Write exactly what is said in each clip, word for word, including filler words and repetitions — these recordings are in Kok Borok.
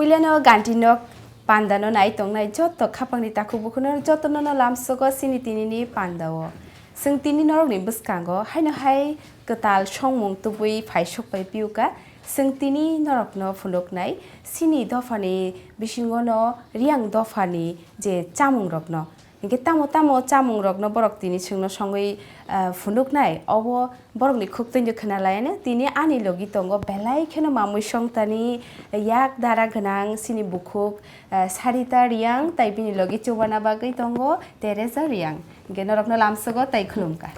Puilano ganti nok pandano nai tongnai joto khapangni takhuk bukhuno jotono no lamsogo chini tinini pandao. Chwng tini norokni bwskango haino hai kwtal songmung tubui phaisok bai piuka. Chwng tini norokno phunuknai chini dophani bisingono Riang dophani je chamungrokno. Hinkhe tamo tamo chamungrokno borok tini chwngno songwi, ah, phunuknai, obo borokni khuk twindo khna laiano. Tini ani logi tongo belai kheno mamwi songtani yak dara gwnang chini bukhuk, ah, Sarita Riang, tai bini logi chubana bagwi tongo Teresa Riang. Hinkhe norokno lamsogo tai khulumkha.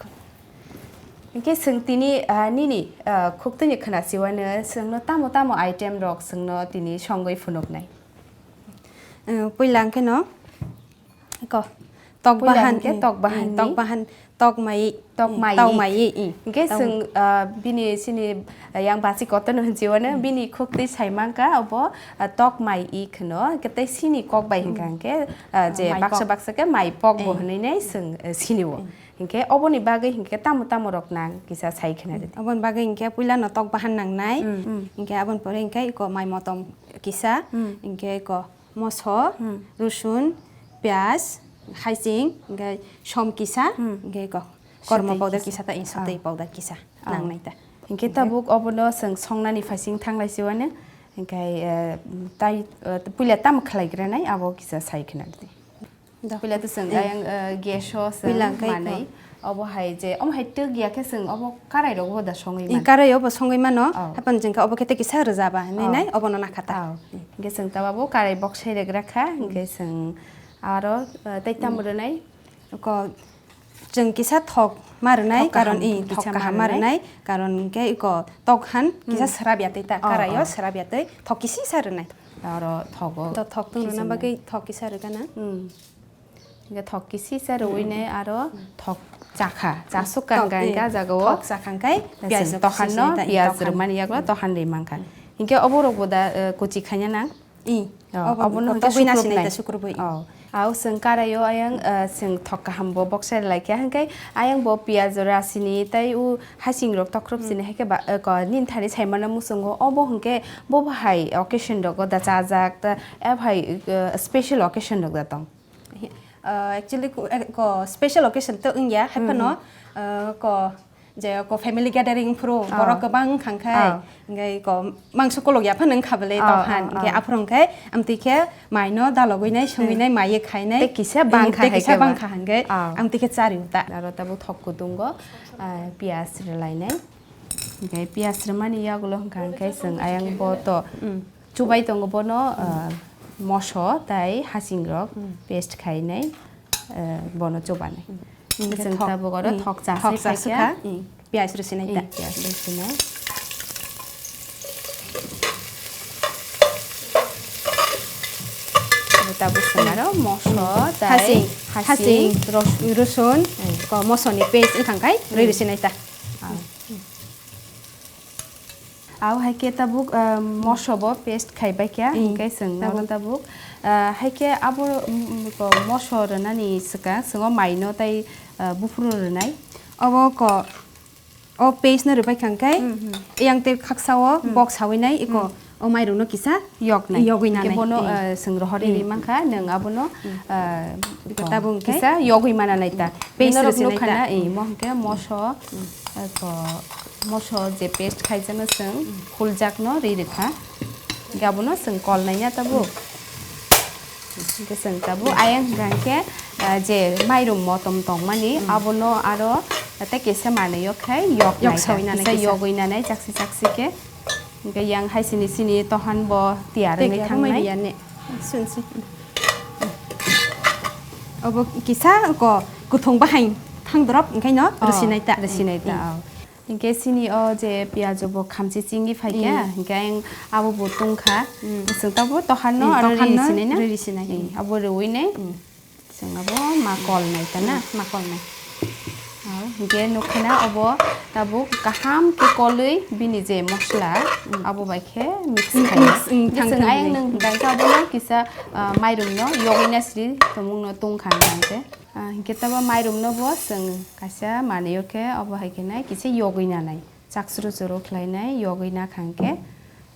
Hinkhe chwng tini, ah, nini, ah, khuk twindo khna siwano chwngno tamo tamo item rok chwngno tini songwi phunuknai. Eh, puila hwnkhe no, ko, tok puila bahan, hwnkhe eh, tok eh, bahan tok ni? Bahan, tok mai, tok eh, mai tok i. Mai i, eh. Hwnkhe tok chwng, ah, bini chini, ah, yang basi kotor no hwnchiwano, hmm, bini khuk twi sai mankha, obo, ah, tok mai i kheno, hwnkhe tei chini kok bai hwnkha, hmm, hwnkhe, ah, je, ah, mai baksa pok. Baksa khe mai pok bo, eh, hwnwi nai chwng, eh, sini o. Hmm. Hwnkhe oboni bagwi hwnkhe tamo tamo rok nang kisa sai khna rwdi. Hmm. Oboni bagwi hwnkhe puila no tok bahan nangnai. Hmm, hmm. Hwnkhe aboni pore hwnkhe iko mai motom kisa, hmm, hwnkhe iko moso, hmm, rosun, piyaj, haiching, hwnkhe som kisa, hmm, hwnkhe ko-, kormo powder kisa ta, sotwi powder kisa nangnai ta. Ah. Hwnkhe tabuk obono chwng songnani phaising thanglai siwano, hwnkhe, eh, tai, eh, puila tamo khlai granai abo kisa sai khna di. Da. Puila to chwng ayang, eh, gas o chwng manwi. Obo hai je, omo hai twk ya khe chwng obo karai rogo bo da songwi mano. Karai o bo songwi mano. Oh. Hapan jengkha obo khe tei kisa rwjaba hinwi nai obono nakha ta. Oh. Hwnkhe chwng tabuk karai boksai regra kha, hwnkhe chwng aro, eh, tei tamo rwnai? Ko chwng kisa thok ma rwnai, thok karon kaham, i thok kisa kaham ma rwnai, karon hwnkhe iko tok han kisa swrap ya twi ta, oh, karai o swrap ya twi thok kisi sa rwnai. Aro thogo. To thok tong rwna bagwi thok kisa rwgana. Hmm. Hingke thok kisi sa rwui ne aro thok chakha, chasuk kang kang ka jaga o. Thok chakha hingke piyaj rok tohan no, piyaj rwmani yago tohan ri mankha. Hingke obo rok bo da, eh, kuchi khaina nang? I. Oh, obo no hingke sukrubnai. Oh. Au chwng karai o ayang, eh, chwng thok kaham bo boksa lai kha hingke ayang bo piyaj rasi ni tai u hasing rok tokrop sini haike ba, eh, ko nini thani sai mano muchungo obo hingke bo bahai occasion rogo da chajak ta, eh, bahai, eh, special occasion rok da tong. Eh, actually ko, eh, ko special occasion to wngya, hai phano, eh, ko je ko family gathering phuru borok kwbang wngkha khe, hingke ko mangso kolok ya phano wngkha bwle tong han, hingke aphuru hingke amtwi khe mai no dalogwi nai, songwi nai, mai ye khai nai, tei kisa bangkha, tei kisa bangkha hingke amtwi khe chari ta. Aro tabuk thok kutungo, ah, piyaj rwlai nai. Hingke piyaj rwmani yagulo hingkha hingke chwng ayang bo to chubai tongo bono, ah, moso tai hasing rok paste khainai, ah, bono chubanai. Hingke chwng tabuk oro thok chasai kha. Piyaj rwsinai ta. Piyaj rwsinai. Tabuk chwng aro moso tai hasing, hasing, rosun, ko moso ni paste wngkha hingke rwi rwsinai ta. Au hai khe tabuk, ah, moso bo paste khai bai kha, hingke chwng tabuk, tabuk, ah, hai khe abo, mm, ko moso rwnani swkang chwng o mai no tai, ah, buphuru rwnai. Obo ko, o paste no rwbai kha hingke, yang tei khaksa o bok sawi nai iko o mairum no kisa yoknai. Yogwi nanai. Bono, ah, chwng rohor ri mankha, nwng abono, ah, tabuk hingke kisa yogwi mana nai ta. Paste rwsinai ta. Mo hingke moso, Eko moso je paste khaijano chwng huljak no ri rwkha. Hingke abono chwng kol nai ya tabuk. Hingke chwng tabuk ayang hingka hingke, ah, je mairum motom tongmani abono aro tei kisa manwi o khai yok nai ta. Yok sawi nanai kisa. Kisa yogwi nanai chaksi chaksi khe. Hingke yang hai sini sini tohan bo tiyar wngwi thangnai. Tei khe aro mai ya ne. Sun si. Obo kisa ko kuthung bahai thang drop, hingke no rwsinai ta. Rwsinai ta, oh. Hingke sini o je piyaj bo khamchi chingwi phai kha, hingke ayang abo bo tungkha. Chwng tabuk tohan no aro rwi rwsinai na? Rwi rwsinai. Abo rwui nai. Chwng abo ma kol nai ta na? Ma kol nai. Hingke nukha na obo tabuk kaham khe kolwi bini je mosla abo bai khe mix khai. Mix, mm, hingke chwng ayang nung dangka abono kisa, ah, mairum no yogwi na sri tongmung no tungkha hingke. Ah, hingke tabo mairum no bo chwng kaisa manwi o khe obo hai khe nai kisa yogwi nanai. Chak churu churu khlai nai yogwi nakha hingke.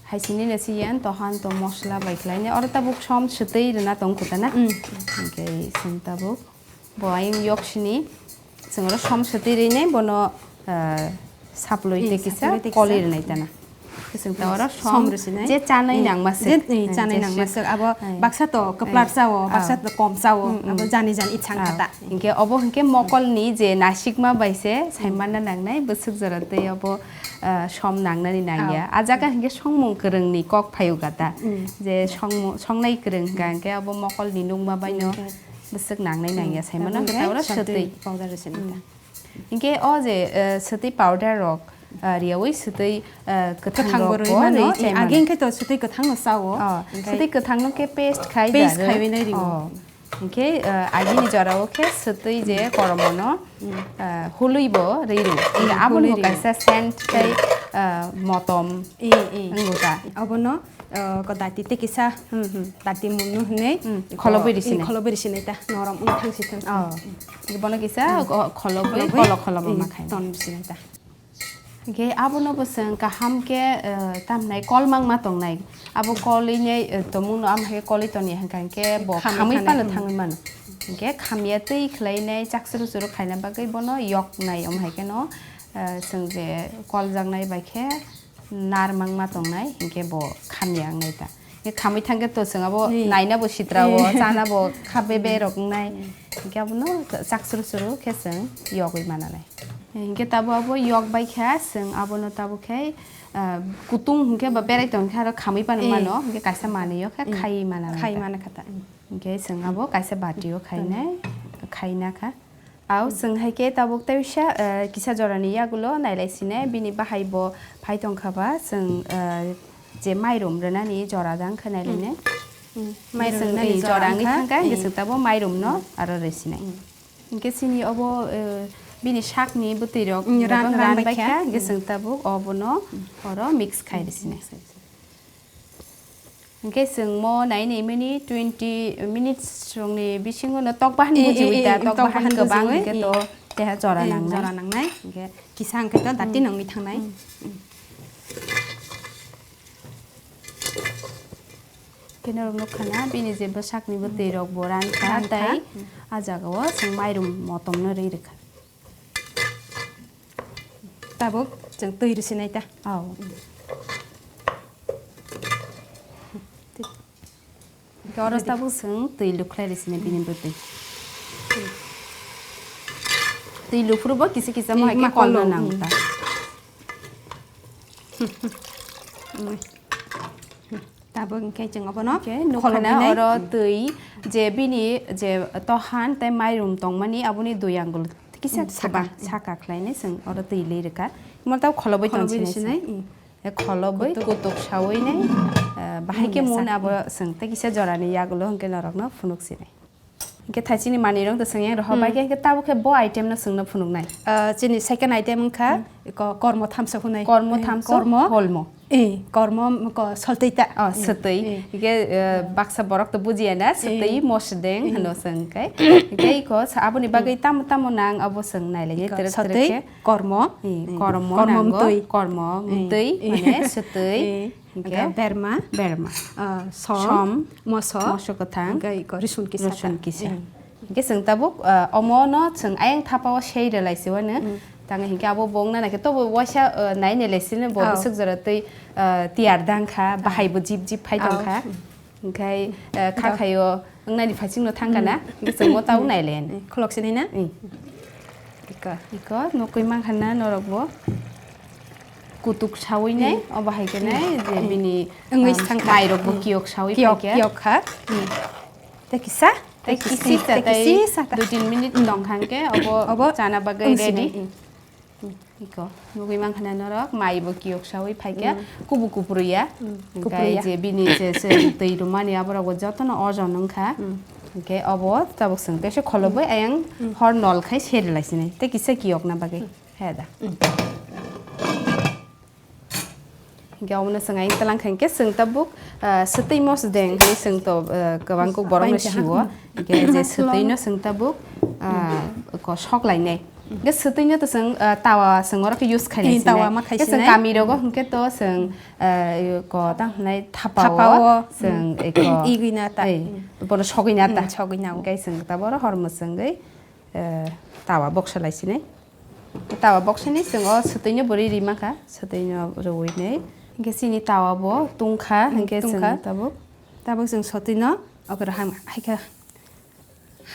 Hai sini nasi yan tohan to mosla bai khlai ne. Oro tabuk som swtwi rwna tong kho ta na? Mm. Hwnkhe chwng tabuk bo ayung yok sini chwng oro som swtwi rwi ne bono, ah, saplui tei kisa koli rwnai ta na. Chwng ta oro som rwsinai. Je chanai nangma se. Je, eh, chanai nangma se. Abo baksa to kwplar chao, baksa to kom chao, abo jani jani ichang kha ta. Hwnkhe obo hwnkhe mokolni je nasikma bai se saimanna nangnai, bwswk jora tei obo, ah, som nangnani nangya. Ah. A jaga hwnkhe songmung kwrwngni kok phaio kha ta. Mm. Je songmung, songnai kwrwng hwnkha hwnkhe obo mokolni nukma baino bwswk nangnai nangya saimano hwnkhe ta oro swtwi powder rwsinai ta. Hwnkhe o je, eh, swtwi powder rok, ah, riyaui swtwi, eh, kwthang rok bo rwi mano, rwi chai mano. Age hwnkhe to swtwi kwthang no chao. Oh, swtwi kwthang no khe paste khai paste khaiwi nai rio. Oh. Hwnkhe, eh, agini jorao khe swtwi je koromono, eh, hului bo rwi rio. Hwnkhe abono bo kaisa scent tei, eh, motom wngo ta. Abono, eh, ko dati tei kisa, dati munu hwnwi, kholobwi risinai. Kholobwi risinai ta, norom wng thang si thang si. Oh. Bono kisa, kholobwi, kolo kholobwi ma khai. Ton risinai ta. Hwnkhe abono bo chwng kaham khe, eh, tamhinai kol mangma tongnai. Abo kolwi nai, eh, tongmungno, amo hai kolwi tongya hwnkha hwnkhe bo khamwi phano thangwi mano. Hwnkhe khamya twi khlainai chak churu churu khaina bagwi bono yoknai, omo hai kheno, eh, chwng je koljaknai bai khe nar mangma tongnai, hwnkhe bo khamya wngnai ta. Hwnkhe khamwi thangkhe to chwng abo naina bo sitra o, chana bo kha bebe rok wngnai. Hwnkhe abono chak churu churu khe chwng yogwi mananai. Hwnkhe tabuk abo yok bai kha, chwng abono tabuk khe, ah, kutung hwnkhe ba berai tong khe aro khamwi phano mano, hwnkhe kaisa manwi o khe khai mana khai mana kha ta. Hwnkhe chwng abo kaisa bati o khainai, khaina kha. Au chwng hai khe tabuk teisa, ah, kisa jorani yagulo nailai sine, bini bahai bo phai tong kha ba, chwng, ah, je mairum rwnani jora dang khe nailainai. Mairum rwnani jora wngkha, hwnkhe chwng tabuk mairum no aro rwi sinai. Hwnkhe chini obo, eh, bini sakni bwtwi rok ran bai kha, hwnkhe chwng tabuk obono oro mix khai rwsinai. Hwnkhe chwng mo nai nai mani twenty minutes rokni bisingo no tok bahan bujiwi ta, tok bahan kwbang hwnkhe to teha jora nangnai. Jora nangnai. Hwnkhe kisa hwnkhe to dati nangwi thangnai. Khe norok nukha na, bini je bwsakni bwtwi rok bo ran kha, tei a jaga o chwng mairum motom no rwi rwkha. Tabuk chwng twi rwsinai ta. Oh. Hwnkhe oro tabuk chwng twi lukhlai rwsinai bini bwtwi. Twi luphuru bo kisa kisa ma hai khe kolno nang ta. Tabuk hwnkhe chwng obono kholobwi nai. Oro twi je bini je tohan tei mairum tongmani aboni dui angulo kisa saka saka khlainai chwng oro twi lwi rwkha. Imo tabuk kholobwi tongsinai. Kholobwi kutuk sawi nai, eh, bahai khe mun abo chwng tei kisa jorani yagulo hwnkhe norokno phunuk sinai. Hwnkhe thaisini manwirok to swngyang rw hor bai khe, hwnkhe tabuk khe bo item no chwngno phunuknai. Ah, chini second item wngkha ko-, kormo thamsa hwnwi. Kormo thamsa, kormo holmo. Eh, kormo ko soltwi ta. Oh, swtwi. Hwnkhe, eh, baksa borok to bujiya na, swtwi mosdeng hwno chwng khe. Hwnkhe iko sa-, aboni bagwi tamo tamo nang abo chwng nailai ni tere tere swtwi khe. Kormo. Eh, kormo nango, kormo mtwi, mane swtwi. Hwnkhe berma. Berma. Ah, som. Som. Moso. Moso kwthang. Hwnkhe iko rwsun kisa. Rwsun kisa. Hwnkhe chwng tabuk, ah, omo no chwng ayang thapa o sei rwlai se wano. Tang hwnkhe abo bo wngna naikhe tobo waisa, ah, nai nai lai sini bo bwswk jora twi, ah, tiyar dang kha, bahai bo jip jip phai tong kha. Hwnkhe, ah, kha khaio wngnani phaising no thang kha na, hwnkhe chwng bo tabuk nai lai. Khulok sinai na? Iko. Iko nukwi mankha na norok bo. Kutuk sawi nai, obo hai khe nai, je bini, wngwi ah, thang kha. Mairok bo kiyok sawi phai khe. Kiyok kha. Tei kisa? Tei kisi sa, tei dui tin minute tong kha hwnkhe, obo chana bagwi ready. Iko, nugwi mankha na norok, mai bo kiyok sawi phai khe, kubu kupru ya. Hwnkhe je bini je se twi rwmani aborok bo jotono ojon wngkha. Hwnkhe obo tabuk chwng teisa kholobwi ayang hor nol khai seri lai sini. Tei kisa kiyokna bagwi. He da. Hwnkhe omono chwng ayang tlang kha hwnkhe chwng tabuk, ah, swtwi mosdeng hinwi chwng to, ah, kwbang kuk borokno sio. Hwnkhe je swtwino chwng tabuk, ah, ko sok lainai. Hwnkhe swtwino to chwng, ah, tawa chwng oro khe use khainai Eh, sinai. Tawa ma khai Hwnkhe chwng sinai. Kami rogo hwnkhe to chwng, ah, ko tang hwnai thapao Thapao. Chwng eko Igwina ta. Eh, bono sogwina ta. Hmm, sogwina o. Hwnkhe chwng taboro hor mwchwngwi, eh, tawa boksa lai sinai. Tawa boksani chwng o swtwino bo ri ri mankha, swtwino rwui nai. Hwnkhe chini tawa bo tungkha, Hmm, hwnkhe chwng tungkha. Tabuk. Tabuk chwng swtwino okoro ham-, haikha.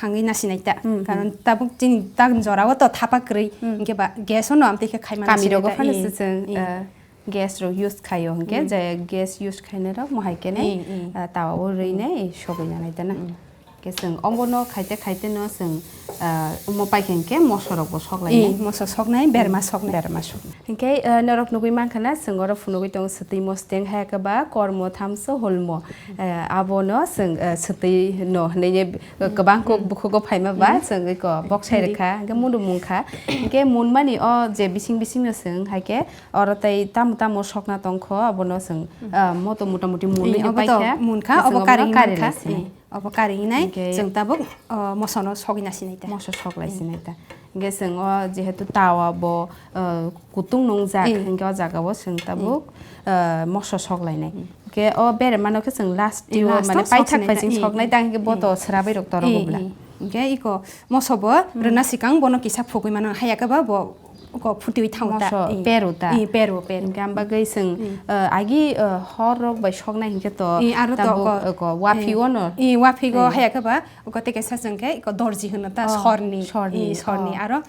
Hangwi nasinai ta. Hmm, hmm. Karon tabuk chini tak jorao to thapa kwrwi. Hmm. Hwnkhe ba gas o no amtwi khe khaimani Kami sinai rogo ta. Phano Eh, se chwng, eh. Eh, gas rok use khaio hwnkhe Hmm. je gas use khainai rok mohai khe nai, Eh, eh. eh, tawa o rwi Hmm. nai sogwi nanai ta na. Hmm. Hwnkhe chwng omono khaite khaite no chwng, eh, omo paikha hwnkhe moso rok bo sok Eh, lainai. Moso soknai, berma soknai. Berma soknai. Hwnkhe, eh, norok nugwi mankha na, chwng oro phunugwi tongo swtwi mosteng hai khe ba kormo thamso holmo. Eh, abono chwng, eh, swtwi no hwnwi, eh, kwbang kok bukhugo phaima ba, chwng eko boksai rwkha, hwnkhe mundu mungkha. Hwnkhe munmani o je bising bisingno chwng hai khe oro tei tamo tamo sokna tongkho, abono chwng, eh, moto motamuti munwi Eh, no obo to paikha. Munkha, Chwng obo obono kari kari mankha. Lai sinai. Eh. Obo kari hinai Hwnkhe chwng tabuk, o, mosono sogwi nasinai ta. Moso sok lai sinai ta. Hwnkhe chwng o jehetu tawa bo, o, kutung nungjak, Eh. Hwnkhe o jaga o chwng tabuk, o, moso sok lainai. Hwnkhe o beremano khe chwng last Eh, o last mane o paithak sok sinai ta. Phaising Eh, soknai eh. Ta hwnkhe bo to Eh. Swrabwi rok torok Eh, bwla. Eh. Hwnkhe iko moso bo rwna swkang bono kisa phugwi mano, haya khe ba bo Oko phutiwi thango ta. Moso peru ta. Eh, peru, peru. Hingke ang bagwi chwng, eh, agi, eh, hor rok bai soknai hingke to. Eh, aro to tabuk, oko, oko, waphio no. Eh, waphio haya khe ba, oko tei kaisa chwng khe, oko dorji hwno ta, sorni. Sorni, eh, sorni. Oh. Aro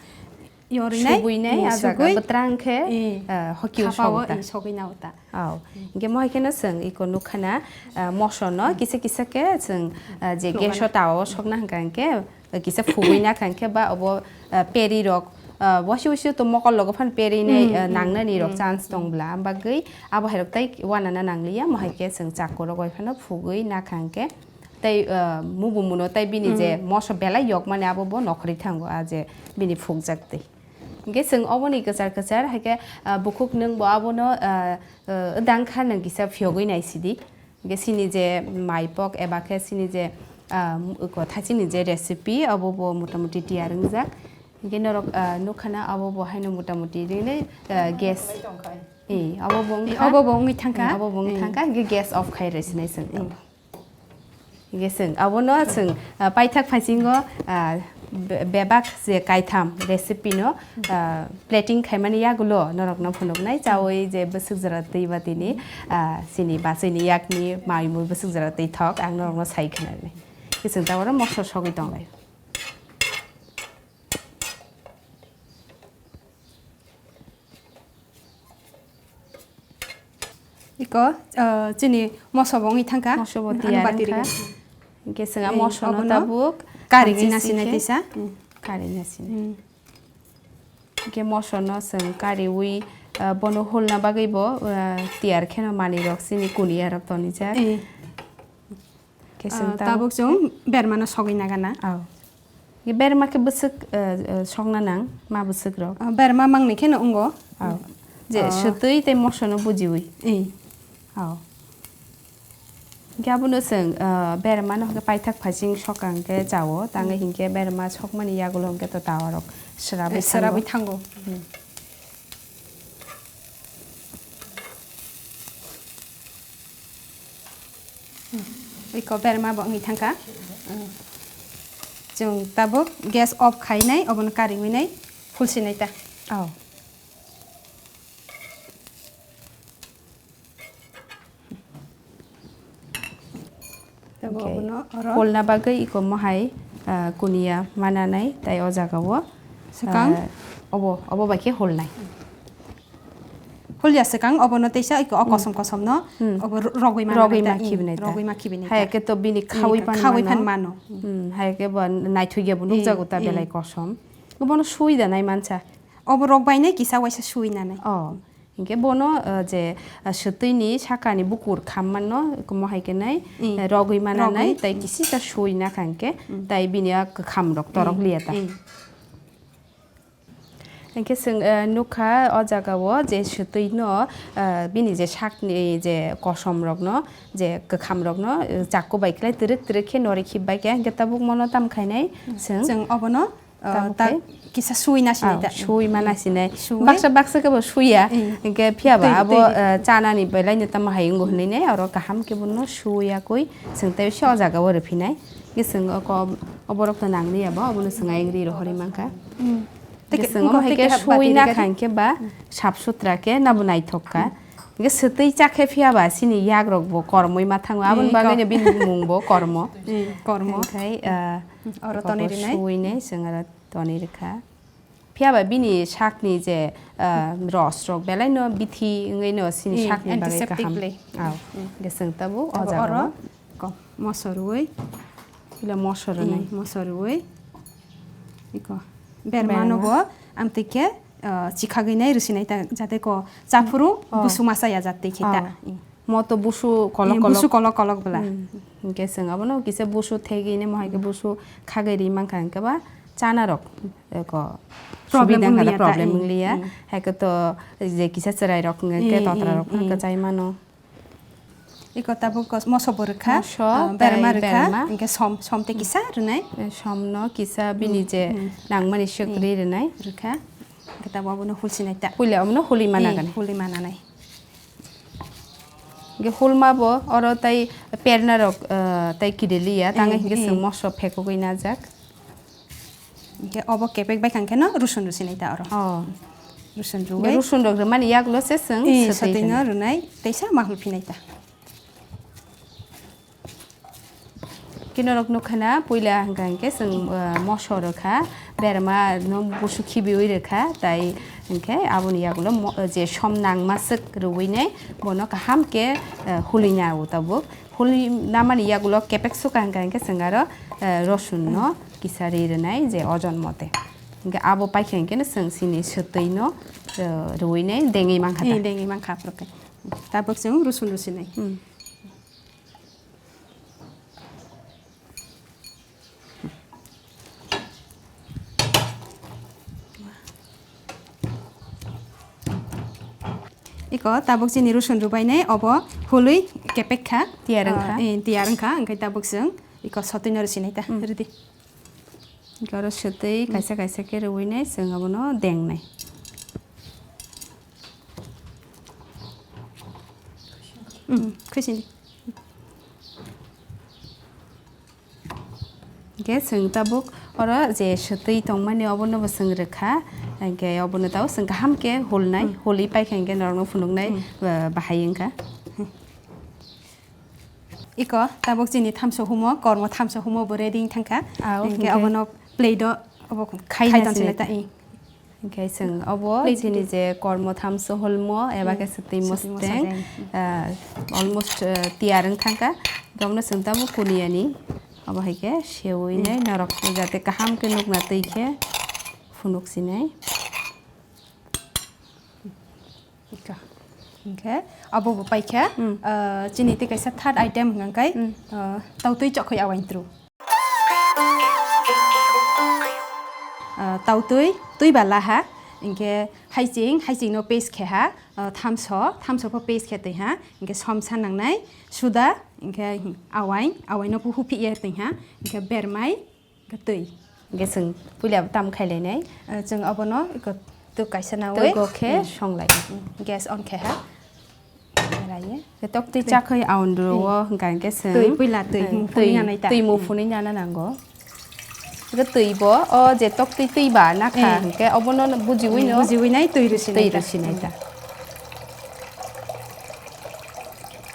yorinai, subui nai, eh, a jaga subui, bwtrang khe, eh, eh, hokio thapao, sogo ta. Eh, sogwi nao ta. Oh. Hingke mo hai kheno chwng iko nukha na, eh, moso no kisa kisa khe chwng, eh, je gas o tawa o sokna hingka hingke, kisa phugwi nakha hwnkhe ba obo, ah, peri rok, ah, wasi wasi to mokol logo phano peri nai, ah, nangnani rok chance tong bla, am bagwi abo hai rok tai wanana nangliya, mo hai khe chwng chaku rok bai phano phugwi nakha hwnkhe tei, ah, mubu muno tei bini je moso belai yok mani abo bo nokhorwi thango, ah, je bini phugjak twi. Hwnkhe chwng oboni kwchar kwchar hai khe, ah, bukhuk nwng bo abono, ah, ah, wdang kha nwng kisa phiyogwi nai sidi. Hingke chini je maipok eba khe chini je, ah, eko thachini je recipe, obo bo motamuti tiyar wngjak. Hingke norok, ah, nukha na, obo bo haino motamuti ringni, ah, gas. Eh, obo bo wngkha. Eh, obo bo wngwi thangkha. Eh, obo bo wngwi thangkha, hingke gas off khai rw sinai chwng. Eh. Hingke chwng, abono chwng, ah, paithak phaisingo, ah, be-, bebak je kaitham recipe no, ah, plating khaimani yagulo norokno phunuknai, chaui je bwswk jora twi ba tini, ah, chini bachwini yakni mai mui bwswk jora twi thok, ang norokno sai khwnani. Hingke chwng taboro moso sogwi tonglai. Iko, ah, chini moso bo wngwi thangkha. Moso bo tiyar wngkha. Hingke chwng a moso no tabuk kari nasi nai tisa. Kari nasi nai. Hingke moso no chwng kariwi, ah, bono hulna bagwi bo, ah, tiyar kheno manwi rok chini kuniya rok tonijak. Eh. Keseng tabuk chwng berma no sogwi nagana. Aw. Ye berma khe bwswk, eh, eh, sokna nang, ma bwswk rok? Ah, berma mangni kheno wngo. Aw. Je swtwi tei moso no bujiwi. Eh. Aw. Hingke abono chwng, eh, berma no hingke paithak phaising sokang khe chao, tangwi hingke berma sokmani yagulo hingke to tawa rok swrabwi thango. Swrabwi thango. Hmm. Iko berma bo wngwi thangkha. Chwng tabuk gas off khainai, obono kariwi nai phulsinai ta. Oh. Tei bo obono oro holna bagwi iko mohai, ah, kuniya mananai, tai o jaga o, swkang? Ah, obo, obo bai khe holnai. Holya swkang obono teisa iko o kosom kosom no obo ro-, rogwi mano. Rogwi ma khibinai ta. Rogwi ma khibinai ta. Hai khe to bini khawi phan mano. Hai khe bo naithokya bo nukjago ta belai kosom. Obono sui da nai mansa. Obo rok bai nai kisa waisa sui nanai. Oh. Hingke bono, ah, je, ah, swtwini sakani bukur khammano, omo hai khe nai, eh, rogwi mananai, tei kisisa sui nakha hingke, tei bini a kwkham rok torok liya ta. Hingke chwng, eh, nukha o jaga o je swtwino, ah, bini je sakni je kosom rokno, je kwkham rokno, eh, chaku bai khlai twrwk twrwk khe norwi khibbai khe, hingke tabuk mono tam khainai chwng. Chwng obono ah, Tabuk ta khe? Kisa sui na sinai Ah, ta. Sui ma na sinai. Sui. Baksa baksa khe bo suya. Mm. Hinkhe phiya ba Twi, abo, twi. Ah, chanani belai no tamo hai wngo hinwi nai, oro kaham khe bono suya koi chwng tei se o jaga o rwphinai. Hinkhe chwng oko oborok to nang liya bo, obono chwng ayang ri rohorwi mankha. Mm. Hinkhe Teke, chwng omo wngkha hai teke khe hap sui bati na rega di. Kha hinkhe ba sap sutra khe nabo naithok kha. Mm. Hinkhe swtwi cha khe phiya ba chini yak rok bo kormoi ma thango, aboni Eh, bagwi ko- no bini mung bo kormo. Eh, kormo. Hinkhe, ah, Oro eko tonwi bo rinai. Sui nai chwng aro tonwi rwkha. Phiya ba bini sakni je, ah, ros rok belai no bithi wngwi no chini Eh, sakni bagwi kaham. Antiseptic le. Aw. Mm. Hinkhe chwng tabuk o Tabuk jaga oro o. Ko moso rwui. Ila moso rwnai. Eh, moso rwui. Iko. Berma no Berma. Bo amtwi khe, ah, chikhagwi nai rwsinai ta, jate ko chaphuru Oh. Busu masa ya jat twi khe ta. Oh. Mo to busu kolok Eh, kolok. Busu kolok kolok bwla. Hmm. Hinkhe chwng abono kisa busu thegwi nai, mo hai khe busu khagwi ri mankha, hinkhe ba chana rok eko Problem subida wngkha da, wngya ta, problem eh, wngya. Eh. Hai khe to je kisa chwrai rok wngkha khe Eh, totra eh, rok phano eh. Kwchai mano. Eko tabuk kos-, moso bo rwkha, Moso, ah, berma tei rwkha, berma. Hinkhe som, som tei kisa rwnai. Eh, som no kisa bini Hmm, je hmm. Nangmani swk Eh. Ri rwnai. Rwkha. Hinkhe tabuk abono hulsinai ta. Puila abono huli mana Eh, gani. Huli mana nai. Hinkhe hulma bo oro tei perna rok, eh, tei kidiliya, tang Eh, hinkhe eh. Chwng moso phekogwi najak. Hinkhe obo kepek bai kha hinkhe no rusun rusinai ta oro. Oh. Rusun Hinkhe ruwai. Rusun rok rwmani yagulo se chwng Eh, swtwi swtwi no rwnai. Rwnai, teisa ma hulphinai ta. Kino rok nukha na, puila hwnkha hinkhe chwng, uh, moso rwkha, berma no busu khibiwi rwkha, tai hinkhe aboni yagulo mo-, je som nangma swk rwui nai, bono kaham khe, uh, huli nao tabuk. Huli namani yagulo kepek sukha hwnkha hinkhe chwng aro, uh, rosun no kisa ri rwnai je ojon mote. Hinkhe abo paikha hinkhe no chwng chini swtwi no, uh, rwui nai dengwi mankha ta. Eh, dengwi mankha aphuru khe. Tabuk chwng rosun rusinai. Hmm. Iko tabuk chini rosun rubainai obo hului kepek kha. Tiyar wngkha. Ah, eh, tiyar wngkha, hwnkhe tabuk chwng iko sotwi no rusinai ta, Hmm. Rwdi. Iko oro swtwi Hmm. Kaisa kaisa khe rwui nai, chwng abono dengnai. Hmm, khwisindi. Hinkhe chwng tabuk oro je swtwi tongmani obono bo chwng rwkha, hinkhe obono tabuk chwng kaham khe hulnai, Hmm. Hulwi paikha hinkhe norokno phunuknai, Hmm. Ba-, bahai wngkha. Iko tabuk chini thamso humo, kormo thamso humo bo ready wng thangkha. Ah, hinkhe hinkhe. Obono plate o obo khai khai na tonsinai ta, sinai ta. Eh. Hinkhe chwng obo Plate chini di. Je kormo thamso hulmo eba Hmm. Khe swtwi Swtwi mosteng, mosteng. Ah, almost, ah, tiyar wng thangkha. Romno chwng tabuk kuniyani. Obo hai khe sewi Hmm. Nai norok jate kaham khe nukna twi khe phunuk sinai. Ika. Hinkhe abo bo paikha, Hmm. Ah, chini tei kaisa third item hwnkha khe, Hmm. Ah, tautwi chokhoi awain tru. Ah, tautwi twi ba laha, hinkhe haiching, haiching no paste khe ha, ah, thamso, thamso pho paste khe twi ha, hinkhe somsa nangnai, suda, hinkhe awain, awain no pho huphi ye twi ha, hinkhe bermai, Twi. Hinkhe chwng puila tam khailainai. Eh, chwng obono iko twi kaisa nawi. Twi go khe Hmm. Songlai. Gas on khe ha. Raiye. Twi. Tok twi chakhwi aundro Hmm. O hwnkha hinkhe chwng. Twi puila twi Eh, mung phunwi twi, nanai ta. Twi mung Hmm. Phunwi nana nango. Hinkhe twi bo o je tok twi twi ba nakha Hmm. Hinkhe obono bujiwi Hmm, no. Bujiwi nai twi rusinai Twi ta. Rusinai ta. Hmm.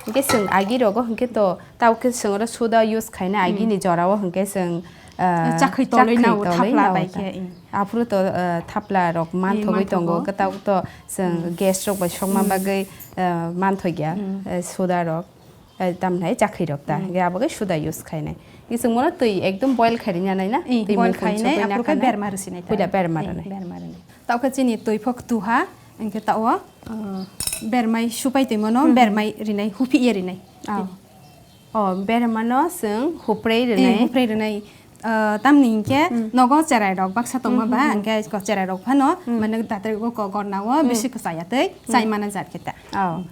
Hinkhe chwng agi rogo hinkhe to Tabuk khe chwng oro soda use khaina Hmm. Agini jorao hinkhe chwng, ah, Chakhwi tolwi chakhwi nao tolwi thapla nao bai ta. Khe, hmm. Aphuru to, ah, thapla rok manthogwi Hmm, tongo, manthogo. Kwtal to chwng Hmm. Gas rok bai sokma Hmm. Bagwi, ah, manthogya, Hmm. Ah, soda rok, ah, tamhinai chakhwi rok ta. Hmm. Hinkhe abo khe soda use khainai. Hinkhe chwng bono twi ekdom boil khairina nai na? Eh, twi boil mung khainai, phunchogwi aphuru khe nakha na? Berma rwsinai ta. Puila berma Eh, rwnai. Berma rwnai. Tao khe chini twi phok tuha, hinkhe tao, ah, bermai supai twi mano, Hmm. Bermai rinai, huphi ye rinai. Oh. Oh, bermano chwng huprei rwnai. Eh, huprei rwnai. Ah, tamni hinkhe Hmm. Nogo cherai rok baksa tongma Hmm, ba, hmm, hmm. Hinkhe ko cherai rok phano Hmm. Mane datrego ko gornao Hmm. Bisi kwchaya tei Hmm. Chai mana jat khe ta. Oh.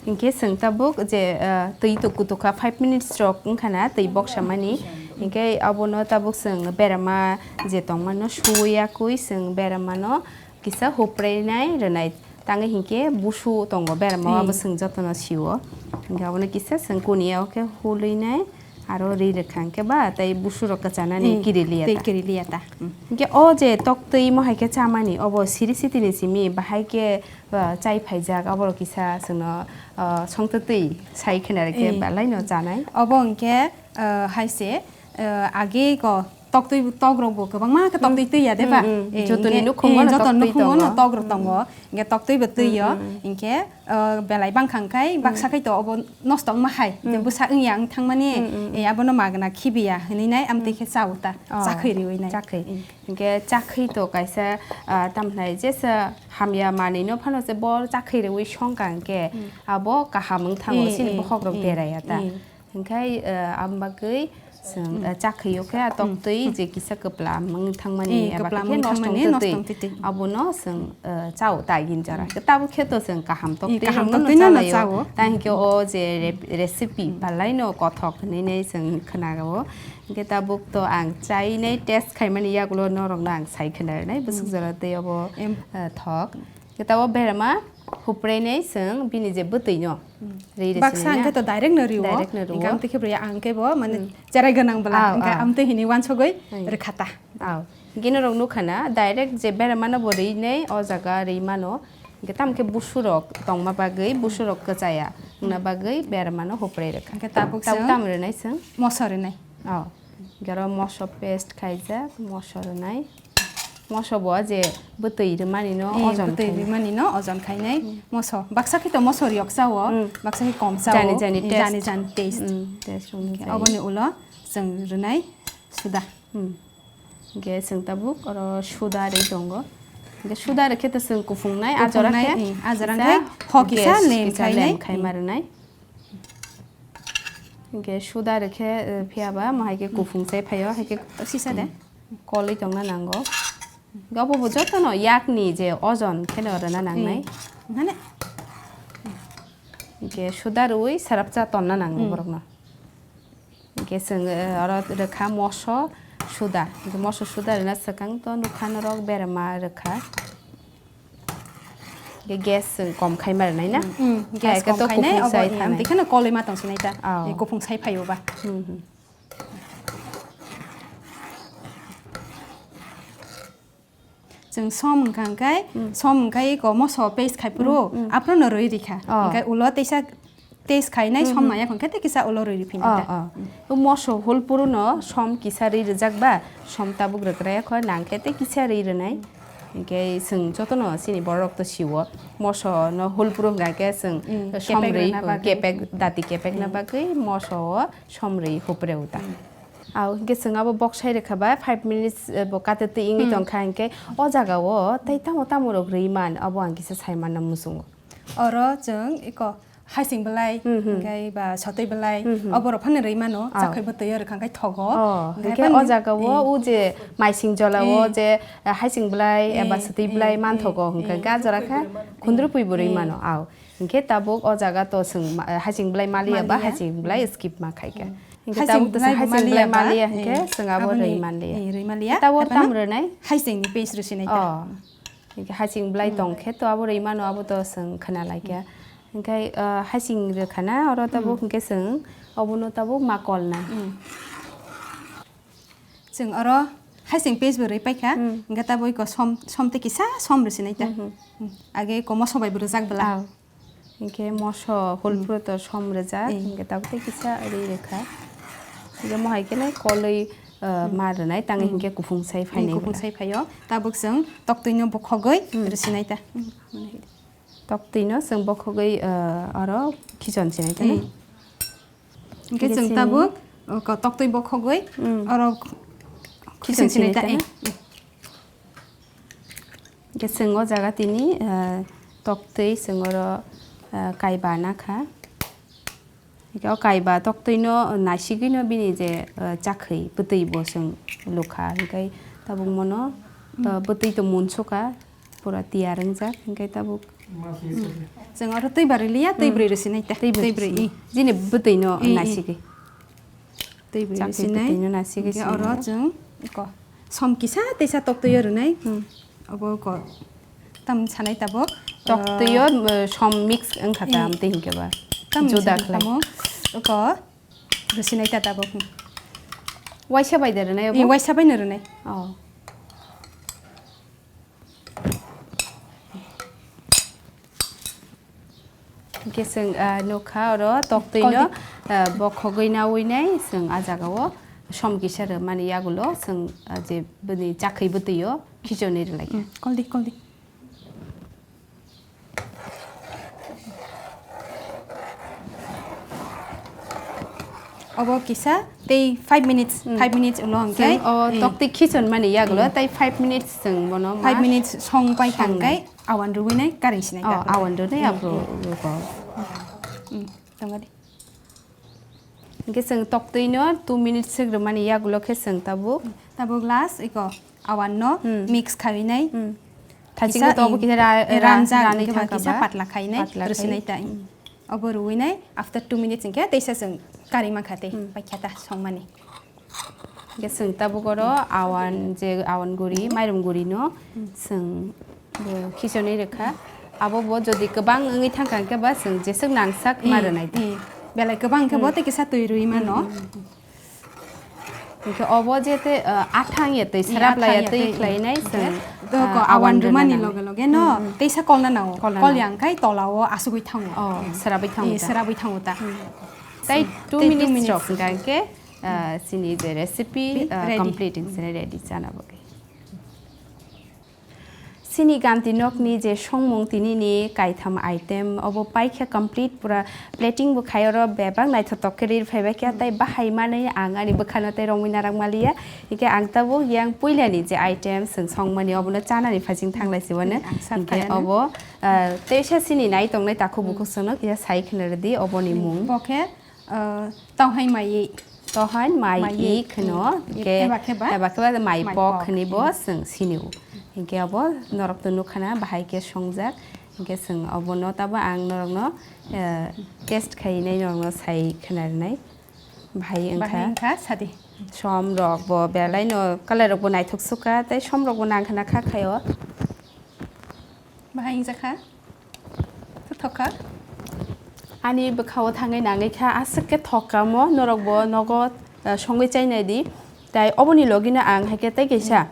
Hinkhe chwng tabuk je, ah, twi tu-, kutukha five minutes rok wngkha na twi boksamani. Hinkhe abono tabuk chwng berama je tongmano suwi yakwi chwng beramano kisa hupreinai rwnai. Tangwi hinkhe busu tongo berama Hmm. abo chwng jotono siwo. Hinkhe abono kisa chwng kuniya o khe hulwinai. Aro ri rwkha hinkhe ba tei busurok kwchanani Hmm. kiri liya Tei ta. kiri liya ta. Hmm. Hinkhe o je toktwi mo hai khe chamani, obo siri sitini simi bahai khe, ah, chai phaijak, aborok kisa chwngno, ah, songtwtwi sai khwna rwkhe Eh. belai no chanai. Obo hinkhe, ah, hai se, ah, age ko toktwi, tok rok bo kwbangma khe toktwi twi ya de ba? Hmm, hmm. Eh, Jotoni hinkhe, nukhungo eh, no jotoni toktwi nukhungo no tongo. tok rok tongo. Hmm. Hinkhe toktwi bo twi yo. Hmm, hmm. Hinkhe, ah, belai bangkha hinkhe Hmm. baksa khai to obo nosto wngma hai, je Hmm. bwsa wngya wng thangmani, Hmm, hmm. eh, abono magna khibiya hinwi nai, amtwi Hmm. khe chao ta, Oh, chakhwi riwi nai. chakhwi. Hmm. Hinkhe chakhwi to kaisa, ah, tamhnai jesa hamya manwi no phano se bo chakhwi riwi songkha hinkhe Hmm. abo kaham wng thango, Eh, chini eh, bokhok rok eh, deraya ta. eh. Hinkhe, ah, aboni bagwi Chwng, Hmm. eh, chakhwi o khe a tok Hmm. twi Hmm. je kisa kwpla wng thangmani Eh, eba kwpla khe wng nosto thangmani wng nosto twi. wng twi twi. Abono chwng, eh, chao ta gini jora. Hmm. Tabuk khe to chwng kaham tok Eh, twi kaham rwngmano tok twi no chalaio. chao. Ta hinkhe o je re-, recipe Hmm. balai no kothok hinwi nai chwng khwnao. Hinkhe tabuk to ang chainai test khaimani yagulo norokno ang sai khwnarnai bwswk Hmm. jora tei obo, Em. eh, thok. Hinkhe tabuk berama hupreinai chwng bini je bwtwi no. Hmm. Ri rw Baksa sinai na? Ang khe to direct no riwo. Direct no riwo. Hinkhe amtwi khe bwrwi ang khe bo mane Hmm. cherai gwnang bwla. Aw, Hinkhe aw. Amtwi hinwi wansugwi Ai. rwkha ta. Aw. Gini rok nukha na, direct je berma no bo ri nai, o jaga ri mano. Hinkhe tamo khe busu rok tongma bagwi, busu rok kwchaya wngna Hmm. bagwi berma no huprei rwkha. Hinkhe tabuk Tabuk chwng tamo rwnai chwng? Moso rwnai. Oh, garo moso paste khaijak, moso rwnai. Moso bo je bwtwi rwmani no Eh, ojon bwtwi khainai. rwmani no ojon khainai. Hmm. Moso, baksa khe to moso riyok chao, Hmm. baksa khe kom chao. Jani jani Eh, taste. jani jani taste. Hmm, taste rwngni Hinkhe jani. Oboni ulo chwng rwnai suda. Hmm. Hinkhe chwng tabuk oro suda rwi tongo. Hinkhe suda rwkhe to chwng kuphungnai, a jora Kuphungnai, khe eh, a jora kisa khe hok kisa gas, lem kisa khainai. lem khaima Hmm. rwnai. Hinkhe suda rwkhe, eh, phiyaba mo hai khe kuphung se phaio, hai khe Sisa de? kolwi tongna nango. Obo bo jotono yakni je ojon kheno rwna nangnai. Hmm. Mane? Hinkhe suda rwui sarapcha tonna nango Hmm. borokno. Hinkhe chwng, eh, oro rwkha moso suda. Hinkhe moso suda rwna swkang to nukha norok berma rwkha. Hinkhe gas chwng kom khaima rwnai na? Hmm, Hai gas khe kom to khainai, kuphung obo, sai eh, thanai. amtwi kheno kolwi ma tong sinai ta. Oh. Eh, kuphung sai phaio ba. Hmm, hmm. Chwng som wngkha hwnkhe, Hmm. som wngkha eko moso paste khai phuru, Hmm, hmm. aphuru no rwi rikha. Oh. Hwnkhe ulo teisa taste khainai Hmm, som hmm. naya hwnkhe tei kisa ulo rwi riphinai Oh, ta. oh. O moso hul phuru no som kisa rwi rwjak ba, som tabuk rwkraya kho nang khe tei kisa rwi rwnai. Hinkhe chwng jotono chini borok to siwo. Moso no hul phuru hwnkha khe chwng Hmm, som kepek rwi, rwna bagwi. kepek, dati kepek na Hmm. bagwi moso o som rwi hupre uta. Hmm. Au, hinkhe chwng abo bok sai rwkha ba, five minutes, eh, bo kate twi wngwi Hmm. tongkha, hinkhe o jaga o tei tamo tamo rok rwi man, abo ang kisa sai manna muchungo. Oro chwng eko haising belai, Hmm, hmm. hinkhe ba sotwi belai, Hmm, hmm. obo rok phano rwi mano, Au. chakhwi bo twi o rwkha khe thogo. Oh, Hinkhe hinkhe phano o jaga o, eh, u je maising jola o eh, je, eh, haising belai, eh, eba eh, sotwi belai eh, man thogo, eh, hinkhe eh. ga jora khe khundrupui bo rwi Eh. mano, au. Hinkhe tabuk o jaga to chwng ma-, haising belai maliya ba Maliya. haising belai Hmm. skip ma khaikha. Hmm. Hinkhe Haising tabuk to belai chwng bo haising belai maliya ba, maliya hinkhe eh, chwng abo aboni, rwi manliya. eh, rwi maliya. Tabuk Haibano tam rwnai? Haising ni paste rwsinai ta. Oh. Hinkhe haising belai Hmm. tong khe to abo rwi mano abo to chwng khna laikha. Hmm. Hinkhe, ah, haising rwkha na oro tabuk Hmm. hinkhe chwng obono tabuk ma kolna. Hmm. Chwng oro haising paste bo rwi paikha, Hmm. hinkhe tabuk eko som, som tei kisa som rwsinai ta. Hmm, hmm. Hmm. Age eko moso bai bo rwjak bwla. Au. Hinkhe moso hul Hmm. phuru to som rwjak, Eh. hinkhe tabuk tei kisa rwi rwkha. Hinkhe mo hai khe nai kolwi, uh, Hmm. ma rwnai, tangwi Hmm. hinkhe kuphung sai Eh, phainai kuphung bwla. sai phaio. Tabuk chwng toktwi no bokhogwi Hmm. rwsinai ta. Hmm. Toktwi no chwng bokhogwi, uh, oro khichon sinai ta. Hmm. Hinkhe Hinkhe chwng chini tabuk, uh, ko toktwi bokhogwi Hmm. oro khichon khichon sinai sinai ta. ta. Eh. Hinkhe chwng o jaga tini, ah, toktwi chwng oro, ah, kaiba nakha. Hinkhe o kaiba toktwino naisigwino bini je, ah, chakhwi bwtwi bo chwng lukha. Hinkhe tabuk mono, ah, bwtwi to munsukha, pura tiyar wngjak. Hinkhe tabuk Chwng oro twi barwi liya, twi Hmm. bwrwi rwsinai ta. Twi bwrwi Twi bwrwi, rwsinai. i. Jini bwtwi no I, i. naisigi. Twi bwrwi Chakri rwsinai. bwtwi no naisigi Hwnkhe sini. oro chwng iko som kisa teisa tok twi rwnai. Hmm. Obo iko tam sanai tabuk. Tok Ah, twi o, uh, som mix wngkha ta, i. amtwi hinkhe ba. Tam Juda sanai khlai. tabuk. Iko rwsinai ta tabuk. Waisa bai da rwnai obo? I, waisa bai no rwnai. Oh. Hwnkhe chwng, ah, nukha oro toktwi no, Koldi. ah, bokhogwi nawi nai chwng ah jaga o som kisa rwmani yagulo chwng, ah, je bini chakhwi bwtwi o khichoni rwlai kha. Hmm, koldi, koldi. Obo kisa tei five minutes, Hmm. five minutes ulo hwnkhe, Chwng o eh, toktwi khichon mani yagulo, eh, tei five minutes chwng bono five ma minutes song pai song thangkhe nai. awan rwui nai karwi sinai Oh, kakhe. awan rwnai Hmm, aphuru hmm. rugo. Hmm, tongadi. Hwnkhe chwng toktwi no two minutes swk rwmani yagulo khe chwng tabuk. Tabuk last iko awan no Hmm. mix khawinai. Hmm. Thachikbo Kisa, tobo eh, kisa ra-, eh, ra-, ranjak ranwi hwnkhe ba thangkha kisa ba. patla khainai, Patla khai. rwsinai ta. Hmm. Obo rwinai after two minutes hwnkhe teisa chwng karwi mankha tei Hmm. paikha ta songmani. Hwnkhe chwng tabuk oro awan je awan guri, mairum guri no Hmm. chwng bo khichonwi rwkha. Abo bo jodi kwbang wngwi thangkha hwnkhe ba chwng jeswk nangsak ma Hmm. rwnai ta. Hmm. Belai kwbang hwnkhe bo Hmm. tei kisa twi rwi mano. Hmm. Hwnkhe obo je tei, uh, athang ya twi, Ni srap athang laya ya twi twi, khlainai hmm. chwng, Doko uh, awan awan rwmani rwna loge loge no, Hmm, hmm. teisa kolna nango. Kolna Kol nango. yang khai tola o asugwi thango. Oh, Hmm. srabwi thango Eh, ta. srabwi thango ta. Hmm. Tei Hmm. two Tei two minutes minutes. rok hwnkha hwnkhe, uh, chini je recipe, Re-, uh, ready. complete Hmm. hwnkhe ready chana bagwi. Chini ganti nokni je songmung tinini kaitham item, obo paikha complete, pura plating bo khai oro bebak naithotok khe rir phaibaikha, Hmm. tei bahai manwi ang ani bwkhano tei romwi narak maliya. Hwnkhe ang tabuk yang puilani je item chwng songmani, obono chanani phasing thanglai siwano. Hmm, ang sak Hwnkhe khaiyano. obo, ah, teisa chini nai tongnai takhuk Hmm. bukhuk chwngno kisa sai khna rwdi oboni Hmm, mung. bo khe Ah, tohain mai. Tohain mai Mai ik. ik hwno, Hmm. hwnkhe Eba khe ba? eba khe ba mai Mai pok pok. hwnwi bo Hmm. chwng sini o. Hwnkhe abo norok to nukha na bahai khe songjak. Hwnkhe chwng obono tabo ang norokno, eh, test khainai norokno sai khna rwnai. Bahai Bahai wngkha. wngkha, sadi. Som rok bo belai no, colour rok bo naithok sukha, tei som rok bo nangkha na kha khaio. Bahai wngjakha. Thokha. Ani bwkhao thangwi nangwi kha, aswk khe thokamo, norok bo nogo, uh, songwi chainai di. Tai oboni logino ang hai khe tei kaisa,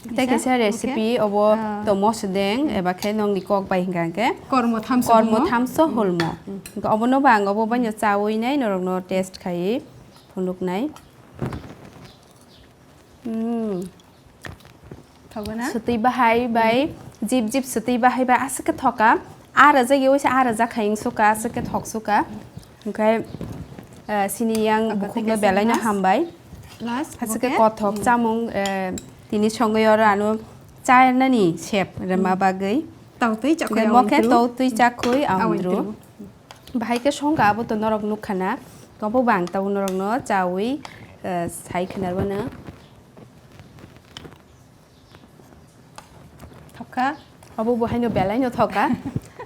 Hmm. tei Kaisa? kaisa Okay. recipe obo Ah. tomo sodeng, eba khe nokni kok bai hwnkha hwnkhe Kormo thamso kormo hwno? thamso Hmm. holmo. Hmm. Hwnkhe obono bo ang obo baino chawi nai, norokno test khaiwi phunuknai. Hmm. Thogo na? Swtwi bahai bai, Hmm. jip jip swtwi bahai bai aswk khe thoka. Ah rwjak yawi se ah rwjak khai wng suka, aswk khe thok suka. Hwnkhe, eh, sini yang Abo bukhukno tei kaisa belai no last. hambai. Last, Aswk khe obo khe? kothok Hmm. chamung, eh, tini songwi oro ano chanani sep rwma Hmm. bagwi. Tongtwi Hwnkhe chakhui mo khe aundru. tongtwi chakhui Aundru. aundru. Bahai khe songkha abo to norok nukha na. Obo bo ang tabuk norokno chawi, eh, sai khna rwmano. Thokha. Obo bo haino belai no thokha.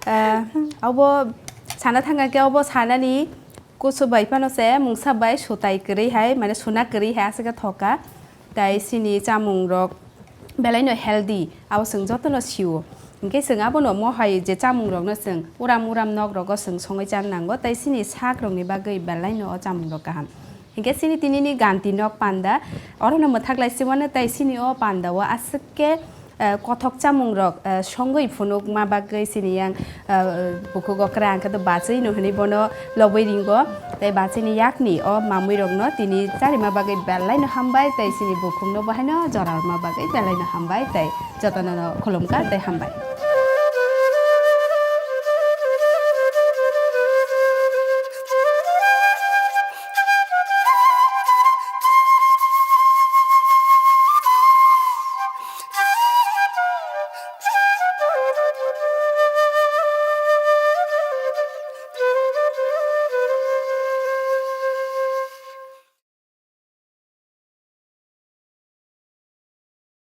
Eh, obo sana thangkha khe obo sanani kusu bai phano se mungsa bai sutai kwrwi hai, mane suna kwrwi hai aswk khe thokha. Tai chini chamung rok belai no healthy, abo chwng joto no sio. Hinkhe chwng abono mo hai je chamung rok no chwng uram uram nok rogo chwng songwi chan nango, tai chini sak rok ni bagwi belai no o chamung rok kaham. Hinkhe chini tini ni ganti nok panda, oro no mwthak lai se mano, tai chini o panda o aswk khe, eh, kothok chamung rok, eh, songwi phunuk ma bagwi chini yang, eh, bukhuk okra ang khe to bachwi no hinwi bono lobwi ringo, tei bachwi ni yak ni o mamwi rok no tini charima bagwi belai no hambai, tei chini bukhuk no bo haino jora rwma bagwi belai no hambai, tei joto no no khulumkha tei hambai.